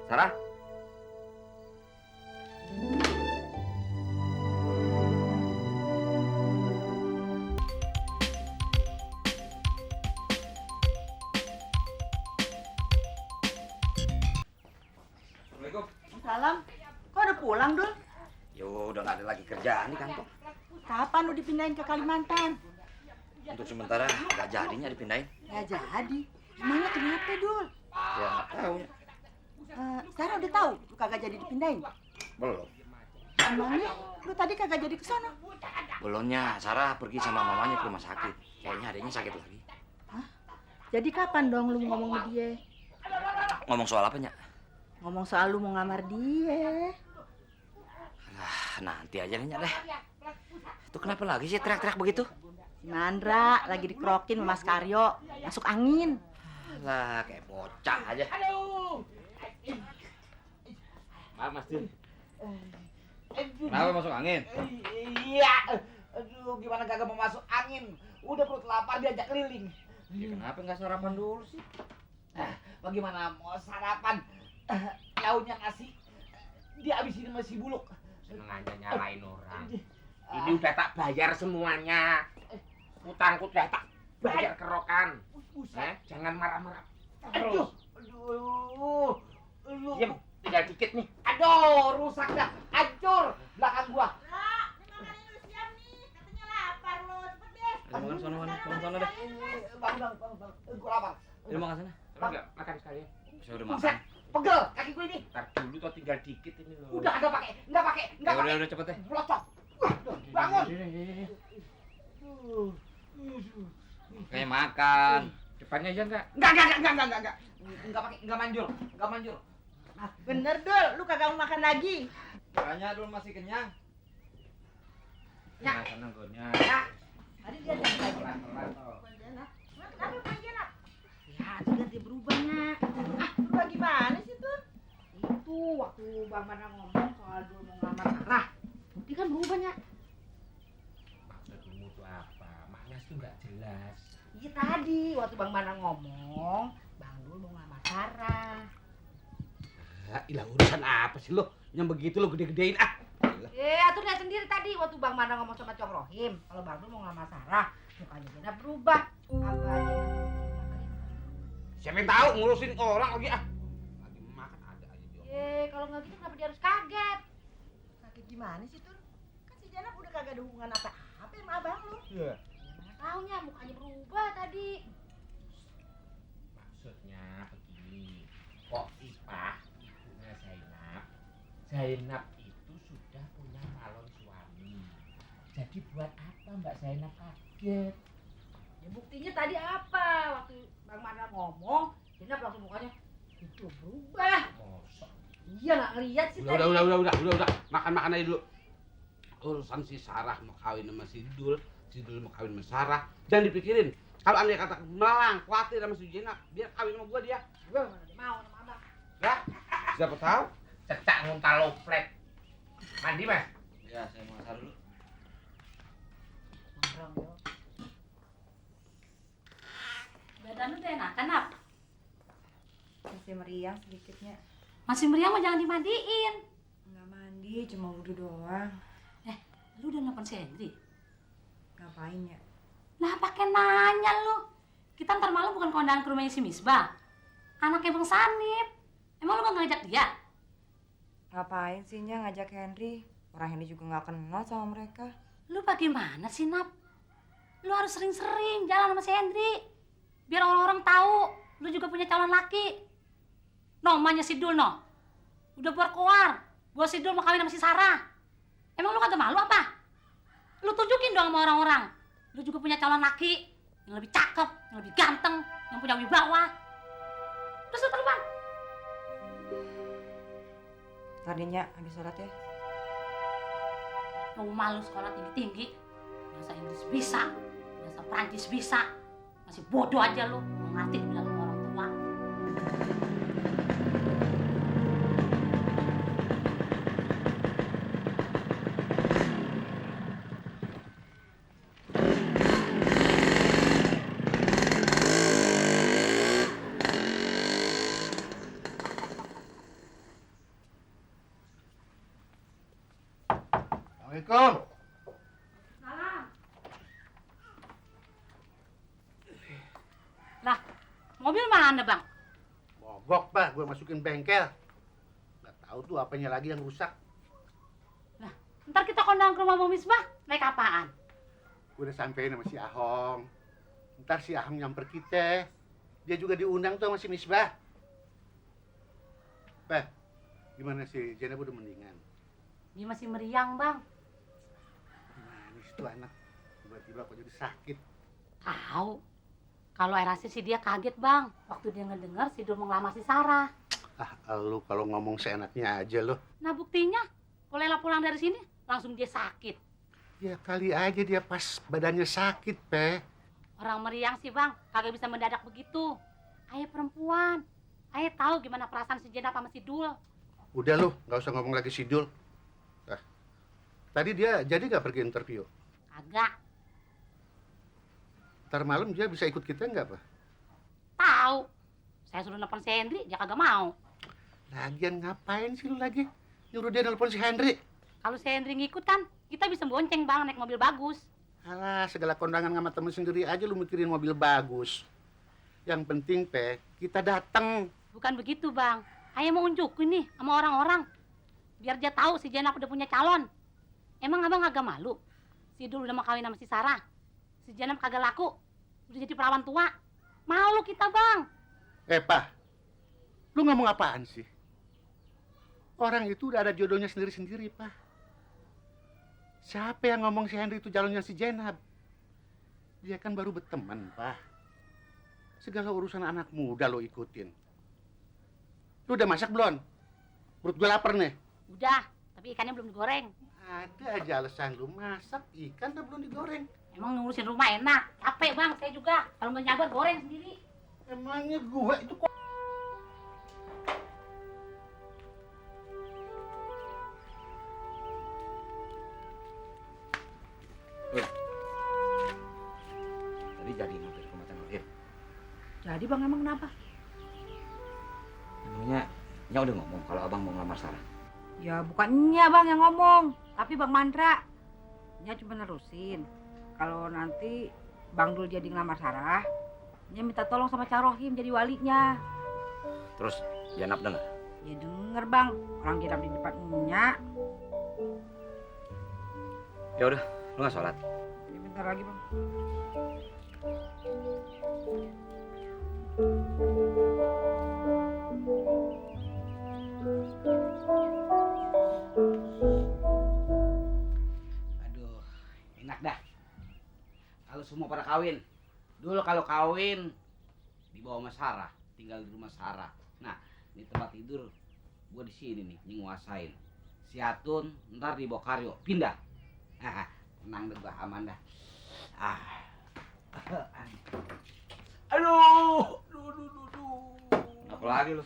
Sarah? Assalamualaikum. Salam. Kok udah pulang, Dul? Yo, udah nggak ada lagi kerjaan di kantor. Kapan lu dipindahin ke Kalimantan? Untuk sementara nggak jadinya dipindahin. Nggak jadi. Emangnya kenapa, Dul? Ya nggak tahu. Sekarang udah tahu lu kagak jadi dipindahin. Belum. Emangnya lu tadi kagak jadi ke sono? Belumnya. Sarah pergi sama mamanya ke rumah sakit. Kayaknya adiknya sakit lagi. Hah? Jadi kapan dong lu ngomong sama dia? Ngomong soal apa, Nyak? Ngomong soal lu mau ngamar dia. Nanti aja nih, Nyak deh. Itu kenapa lagi sih teriak-teriak begitu? Si Mandra lagi dikerokin sama Mas Karyo. Masuk angin. Lah, kayak bocah aja. Maaf Mas Jun. Kenapa masuk angin? Iya. Aduh, gimana kagak mau masuk angin? Udah perut lapar diajak keliling. Ya, kenapa nggak sarapan dulu sih? Bagaimana mau sarapan? Lauknya nasi. Dihabisin sama si Buluk. Seneng aja nyalain orang. Ini udah tak bayar semuanya. Utangku udah tak bayar kerokan. Jangan marah-marah. Aduh. Aduh. Lu. Diam, tinggal dikit nih. Aduh, rusak dah. Hancur belakang gua. Ayo makan sono, makan sono deh. Bang. Gua lapar. Ayo makan sana. Emang nggak makan sekalian? Saya udah Buset, makan. pegel kaki gue ini. Ntar dulu tuh tinggal dikit ini loh. Udah nggak pakai. Ya udah cepet deh. Pelocok. Bangun. Kayak makan. Depannya aja enggak? Enggak manjur. Bener, Dul. Lu kagak mau makan lagi. Kayaknya dulu masih kenyang. Ya. Sana gonya. Ya. Tadi dia jadi lagi. Pelan-pelan toh. Kenapa panggil, Nak? Ya, dia berubah, Nak. Berubah gimana sih, Tuh? Itu waktu Bang Mana ngomong soal dulu mau ngelamar Sarah. Dia kan berubah, Nyak. Maksudmu tuh apa? Maknya tuh nggak jelas. Iya tadi waktu Bang Mana ngomong, Bang Dul mau ngelamar Sarah. Ilah urusan apa sih lo? Yang begitu lo gede-gedein ah. Atur lihat sendiri tadi waktu Bang Mana ngomong sama Cok Rohim, kalau Bang Dul mau ngelamar Sarah, mukanya dia berubah. Apa aja? Siapa yang tahu ngurusin orang lagi ah. Lagi makan ada aja dia. Kalau nggak gitu kenapa dia harus kaget? Sakit gimana sih, Tuh? Kan si Janab udah kagak ada hubungan apa-apa sama abang lu. Iya. Taunya mukanya berubah tadi. Maksudnya begini, kok Ipah, ibunya Zainab itu sudah punya calon suami. Jadi buat apa Mbak Zainab kaget? Ya buktinya tadi apa? Waktu Bang Mana ngomong, Zainab langsung mukanya itu berubah. Mosok. Iya nggak ngeliat sih tadi. Udah. Makan aja dulu. Urusan si Sarah mau kawin sama si Dul mau kawin sama Sarah. Jangan dipikirin. Kalau andai kata melang, khawatir sama si Jenab, dia kawin sama gua dia. Gue mana dia mau sama abang. Ya, siapa tahu? Cecak nguntal loplet. Mandi Mas? Ya, saya mau asar dulu. Nongkrong yo. Badan lu udah enakan, Nap? Masih meriang sedikitnya. Masih meriang mah jangan dimandiin. Nggak mandi, cuma wudhu doang. Lu udah nelfon si Hendri? Ngapain ya? Lah pakai nanya lu. Kita ntar malam bukan kondangan ke rumahnya si Misbah. Anaknya Bang Sanip. Emang lu gak ngajak dia? Ngapain sih Nya ngajak Henry? Orang Henry juga nggak kenal sama mereka. Lu bagaimana sih, Nap? Lu harus sering-sering jalan sama si Hendri. Biar orang-orang tahu lu juga punya calon laki. Nomanya si Dul, no. Udah keluar. Gua si Dul mau kawin sama si Sarah. Emang lu kagak malu apa? Lu tunjukin dong sama orang-orang. Lu juga punya calon laki yang lebih cakep, yang lebih ganteng, yang punya wibawa. Terus lu telepon. Tadi Nya habis sholat ya. Mau malu sekolah tinggi-tinggi. Bahasa Inggris bisa, bahasa Prancis bisa. Masih bodoh aja lu, nggak ngerti dibilang sama orang tua. Assalamualaikum. Salam. Lah, mobil mana bang? Mogok, Pak. Gue masukin bengkel. Nggak tahu tuh apanya lagi yang rusak. Lah, ntar kita kondang ke rumah Bang Misbah, naik apaan? Gue udah sampein sama si Ahong. Ntar si Ahong nyamper kita. Dia juga diundang tuh sama si Misbah. Pak, gimana sih? Jenab udah mendingan? Dia masih meriang bang. Gimana sih tuh anak? Tiba-tiba kok jadi sakit. Tahu. Kalau Erasi sih dia kaget bang. Waktu dia ngedenger si Dul mau ngelamar si Sarah. Lu kalau ngomong seenaknya aja lo. Nah buktinya, kalau Ella pulang dari sini, langsung dia sakit. Ya kali aja dia pas badannya sakit, Pe. Orang meriang sih bang, kagak bisa mendadak begitu. Ayah perempuan. Ayah tahu gimana perasaan si Jenab sama si Dul. Udah lu, nggak usah ngomong lagi Sidul. Tadi dia jadi nggak pergi interview? Kagak. Ntar malam dia bisa ikut kita nggak, Pak? Tahu. Saya suruh nelfon si Hendri, dia kagak mau. Lagian ngapain sih lu lagi? Nyuruh dia nelpon si Hendri. Kalau si Hendri ngikut kan, kita bisa bonceng bang naik mobil bagus. Alah, segala kondangan sama temen sendiri aja lu mikirin mobil bagus. Yang penting, Pe, kita datang. Bukan begitu bang. Ayah mau unjukin nih sama orang-orang. Biar dia tahu si Jenab udah punya calon. Emang abang agak malu? Si Dul udah mau kawin sama si Sarah. Si Jenab kagak laku. Udah jadi perawan tua. Malu kita bang. Pak, lu ngomong apaan sih? Orang itu udah ada jodohnya sendiri-sendiri, Pak. Siapa yang ngomong si Henry itu calonnya si Jenab? Dia kan baru berteman, Pak. Segala urusan anak muda lo ikutin. Lu udah masak belum? Perut gue lapar nih. Udah, tapi ikannya belum digoreng. Ada aja alasan lu masak ikan tapi belum digoreng. Emang ngurusin rumah enak. Capek bang, saya juga. Kalau nggak nyabar goreng sendiri. Emangnya gue itu kok. Tadi jadi mampir ke rumah Rohim. Jadi bang emang kenapa? Emangnya Nya udah ngomong kalau abang mau ngelamar Sarah. Ya bukannya bang yang ngomong, tapi Bang Mandra. Nya cuma nerusin. Kalau nanti Bang Dul jadi ngelamar Sarah, Nya minta tolong sama Cak Rohim jadi walinya. Terus Jenab denger. Ya denger bang, orang Jenab di depan Nya. Ya udah, lu nggak sholat. Ya bentar lagi bang. Aduh, enak dah. Kalau semua pada kawin. Dulu kalau kawin dibawa sama Sarah, tinggal di rumah Sarah. Nah, ini tempat tidur gua di sini nih, nguasain. Si Atun ntar dibawa Karyo, pindah. Tenang deh gua, aman dah. Aduh, Apa lagi lu?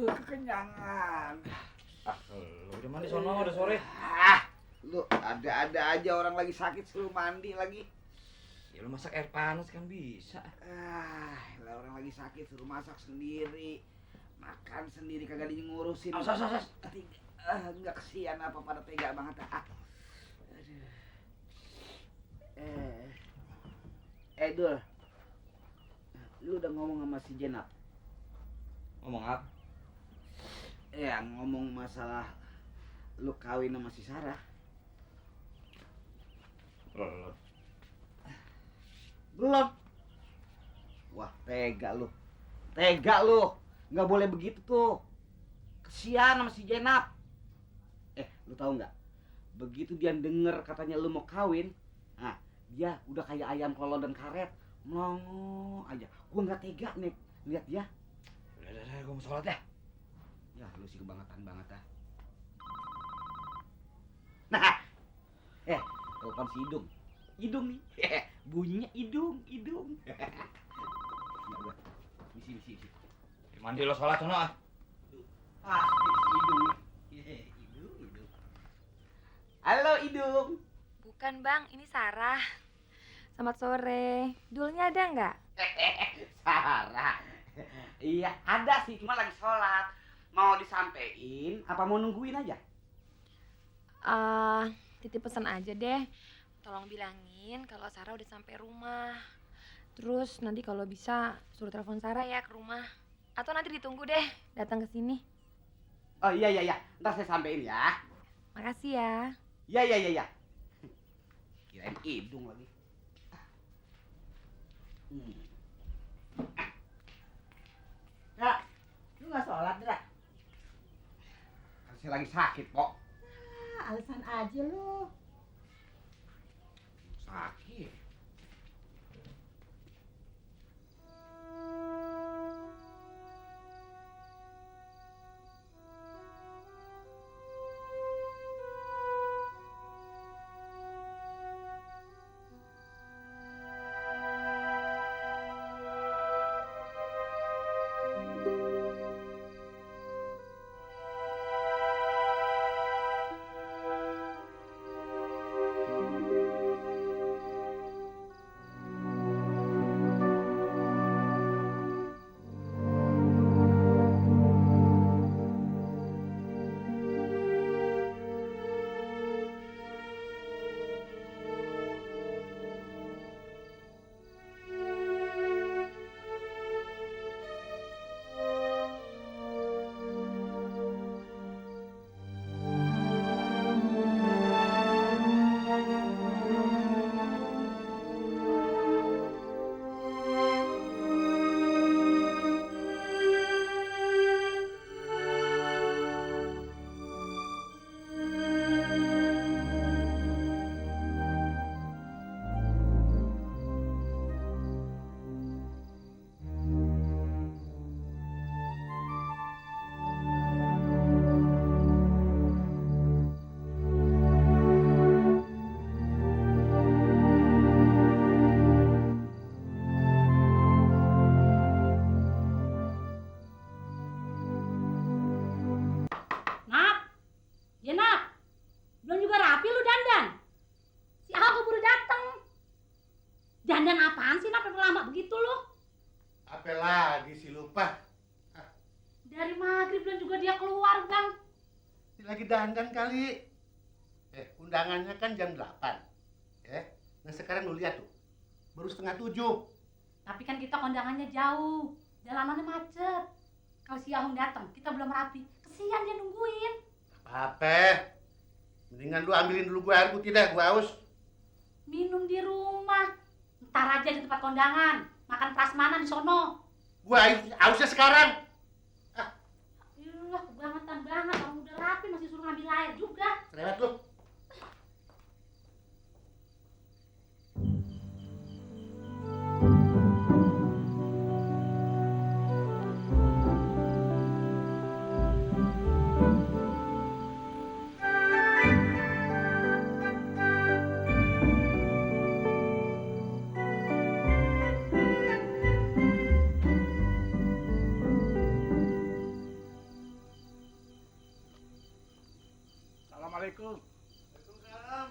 kekenyangan. Lu udah mandi sono, udah sore. Lu ada-ada aja orang lagi sakit suruh mandi lagi. Ya lu masak air panas kan bisa. Lah orang lagi sakit suruh masak sendiri. Makan sendiri kagak ngurusin. As. Enggak kesian apa pada tega banget. Aduh. Dul. Lu udah ngomong sama si Jenab? Ngomong apa? Ya ngomong masalah lu kawin sama si Sarah. Belum. Wah, tega lu. Tega lu. Nggak boleh begitu tuh. Kesian sama si Jenab. Lu tahu nggak? Begitu dia denger katanya lu mau kawin, nah, dia udah kayak ayam kolon dan karet. Melongo aja. Gua nggak tega nih lihat dia. Udah, gua mau sholat ya. Ya, lu sih kebangetan banget ah. Nah, telepon si Idung. Idung nih. Bunyinya idung. Nah, misi. Mandi lo sholat sono ah. Si Idung nih. Idung. Halo Idung. Bukan bang, ini Sarah. Selamat sore. Dulnya ada nggak? Sarah. Iya, ada sih, cuma lagi sholat. Mau disampein apa mau nungguin aja? titip pesan aja deh. Tolong bilangin kalau Sarah udah sampai rumah. Terus nanti kalau bisa suruh telepon Sarah ya ke rumah. Atau nanti ditunggu deh datang ke sini. Oh iya. Ntar saya sampein ya. Makasih ya. Iya. Kirain hidung lagi. Dra, lu nggak sholat, Dra? Kan saya lagi sakit kok. Alasan aja lu. Sakit. Nap, ya Nap, belum juga rapi lu dandan. Si Ahok keburu dateng. Dandan apaan sih Nap, lama begitu lu? Apa lagi sih lupa? Dari maghrib belum juga dia keluar bang. Lagi dandan kali. Undangannya kan jam 8. Nah sekarang lu lihat tuh. Baru setengah 7. Tapi kan kita kondangannya jauh, jalanannya macet. Kalau si Ahong datang, kita belum rapi. Kesian dia nungguin. Apa? Mendingan lu ambilin dulu gua air putih dah, gua haus. Minum di rumah. Ntar aja di tempat kondangan. Makan prasmanan di sono. Gua hausnya sekarang. Iyalah, kebangetan banget. Orang udah rapi masih suruh ngambil air juga. Lewat lu. Assalamualaikum. Waalaikumsalam.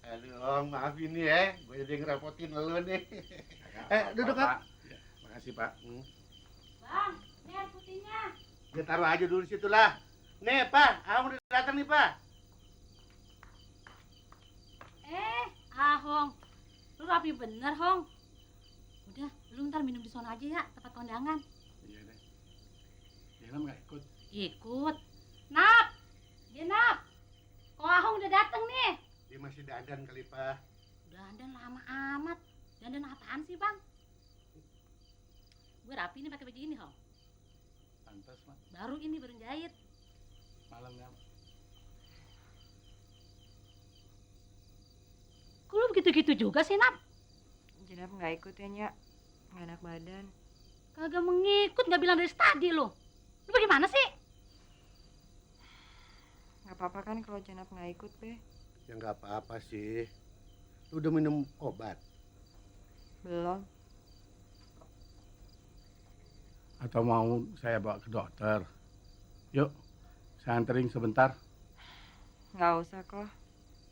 Aduh, Om, maafin nih ya, gue jadi ngerepotin lu nih. Duduk, Pak. Makasih, Pak. Bang, ini air putihnya. Dia taruh aja dulu di situ lah. Nih, Pak, Ahong udah datang nih, Pak. Ahong, lu rapi bener, Hong. Udah, lu ntar minum di sono aja ya, tempat kondangan. Iya deh. Dia nggak ikut. Ikut. Nap, dia Nap. Kok Ahong udah dateng nih? Dia masih dandan kali, Pak. Dandan lama amat. Dandan apaan sih, Bang? Gue rapi nih pakai baju ini, Hong. Pantas, Mak. Baru ini, baru jahit. Malamnya. Kok lu begitu-gitu juga sih, Nap? Jenap nggak ikut ya, Nyak. Nggak enak badan. Kagak mengikut, nggak bilang dari tadi lu. Lu bagaimana sih? Nggak apa-apa kan kalau Jenap nggak ikut, Be? Ya nggak apa-apa sih. Lu udah minum obat? Belum. Atau mau saya bawa ke dokter? Yuk, saya anterin sebentar. Nggak usah kok.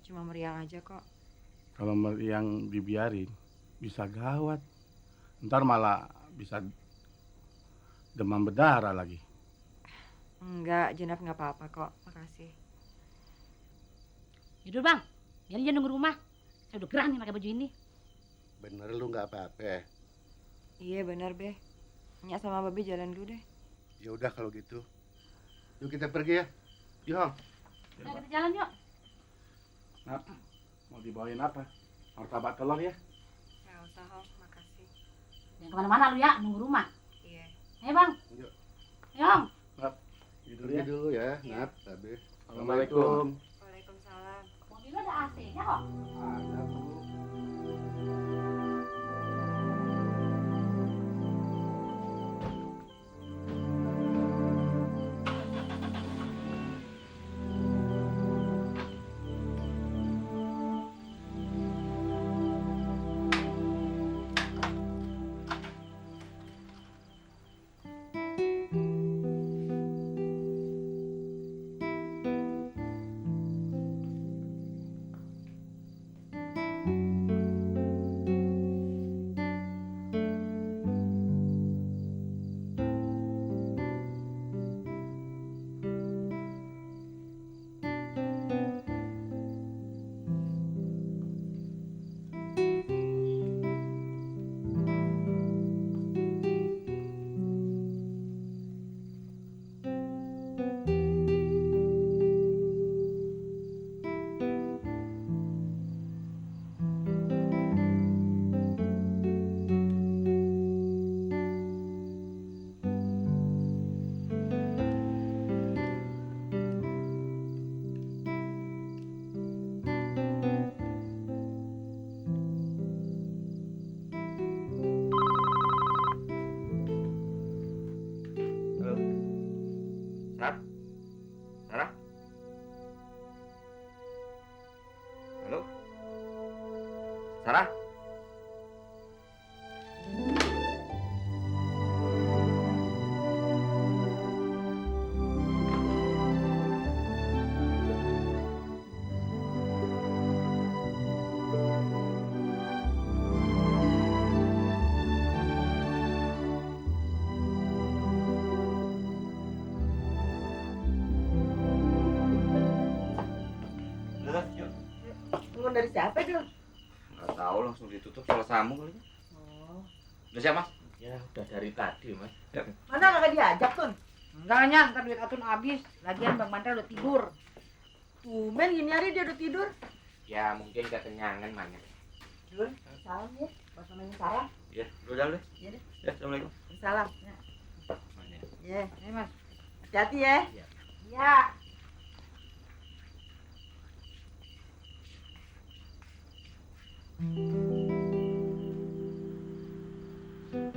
Cuma meriang aja kok. Kalau meriang dibiarin, bisa gawat. Ntar malah bisa demam berdarah lagi. Enggak, Jenap nggak apa-apa kok. Makasih. Yaudah bang, biar aja nunggu rumah. Saya udah gerah nih pakai baju ini. Bener lu nggak apa-apa. Iya benar, Be. Nyak sama Babe jalan dulu deh. Ya udah kalau gitu. Yuk kita pergi ya. Yuk. Nah, kita jalan yuk. Nap, mau dibawain apa? Martabak telur ya? Nggak usah, Om. Makasih. Jangan kemana-mana lu ya, nunggu rumah. Iya. Ayo bang. Yuk. Ayo Om. Tidur Pergi ya. dulu ya, Nat, Babe. Assalamualaikum. Waalaikumsalam. Mobil lu ada AC-nya kok. Ada, Bu. Sarah? Sarah? Halo? Sarah? Udah, yuk. Ngomong dari siapa, Dul? Nggak tahu, langsung ditutup salah sambung kali. Oh. Udah siap, Mas? Ya udah dari tadi mas. Mana kagak diajak, Tun? Enggak Nya, ntar duit Atun habis. Lagian Bang Mandra udah tidur. Tumben gini hari dia udah tidur. Ya mungkin kekenyangan mana. Dul, salam ya. Buat namanya Sarah. Iya, udah jalan deh. Iya deh. Ya, assalamualaikum. Salam. Mana? Ya, Nih Mas. hati-hati ya. Iya. Iya. Thank